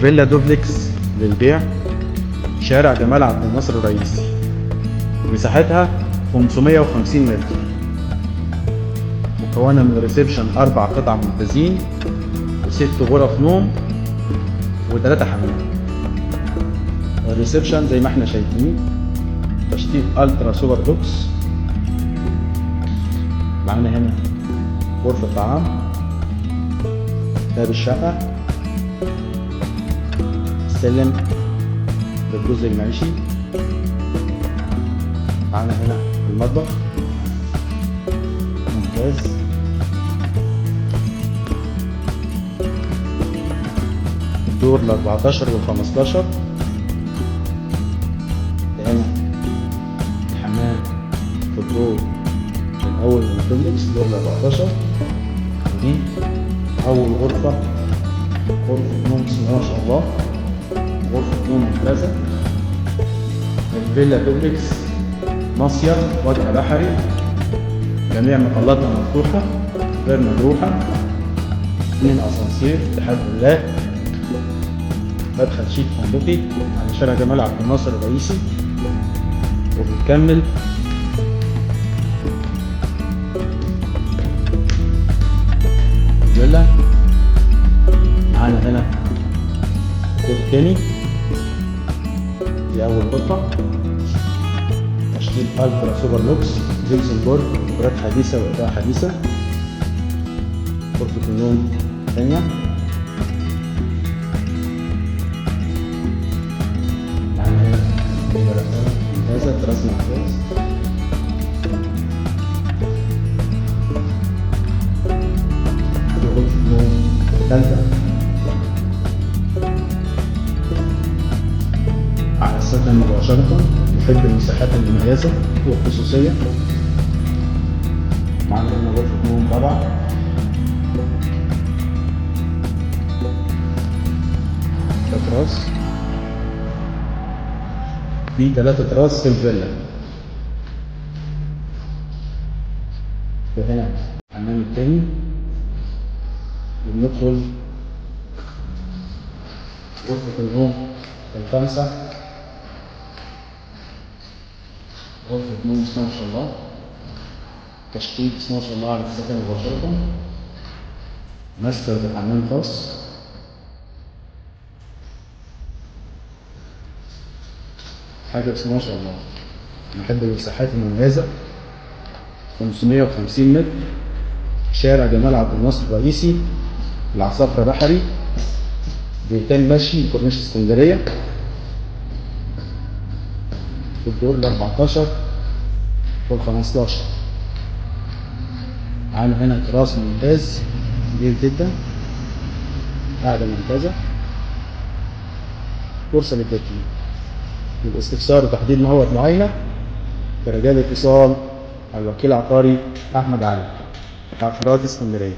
فيلا دوبلكس للبيع، شارع جمال عبد الناصر الرئيسي، مساحتها 550 متر، مكونة من reception 4 قطع ممتازين وست غرف نوم وثلاثة حمام. ال reception زي ما احنا شايفين تشطيب ultra super lux. معانا هنا غرفة طعام، باب الشقة، السلم للجزء المعيشي. معانا هنا المطبخ ممتاز. الدور ال 14 وال 15. هنا الحمام في الدور الأول من الدوبلكس، دور ال 14. ودي أول غرفة، غرفة نوم بسم الله ما شاء الله، غرفة نوم ممتازة. الفيلا دوبلكس مصيف وجه بحري، جميع مطلاتها مفتوحة غير مجروحة، 2 أسانسير الحمد لله، مدخل شيك فندقي على شارع جمال عبد الناصر الرئيسي. وبنكمل الفيلا. معانا هنا دور تاني، دي أول غرفة، تشطيب ultra super lux، gypsum board، ديكورات حديثة وإضاءة حديثة. غرفة النوم الثانية. معانا هنا ممتازة، تراس ممتاز. غرفة نوم ثالثة على السكن مباشرة، يحب المساحات المميزة والخصوصية. معانا هنا غرفة نوم رابعة. تراس، في 3 تراس في الفيلا. وهنا الحمام التاني، وبندخل غرفة النوم الخامسة، غرفة نوم بسم الله ما شاء الله، تشطيب بسم الله ما شاء الله على السكن مباشرة، ماستر بحمام خاص. حاجة بسم الله ما شاء الله. نحب المساحات المميزة. 550 متر، شارع جمال عبد الناصر الرئيسي، العصافرة بحري، دقيقتين مشي كورنيش اسكندرية، في الدور ال 14 وال 15. معانا هنا تراس ممتاز كبير جدا، قاعدة ممتازة، فرصة للتركيب. للاستفسار وتحديد موعد معاينة برجاء الاتصال على الوكيل العقاري أحمد علي، عقارات اسكندرية.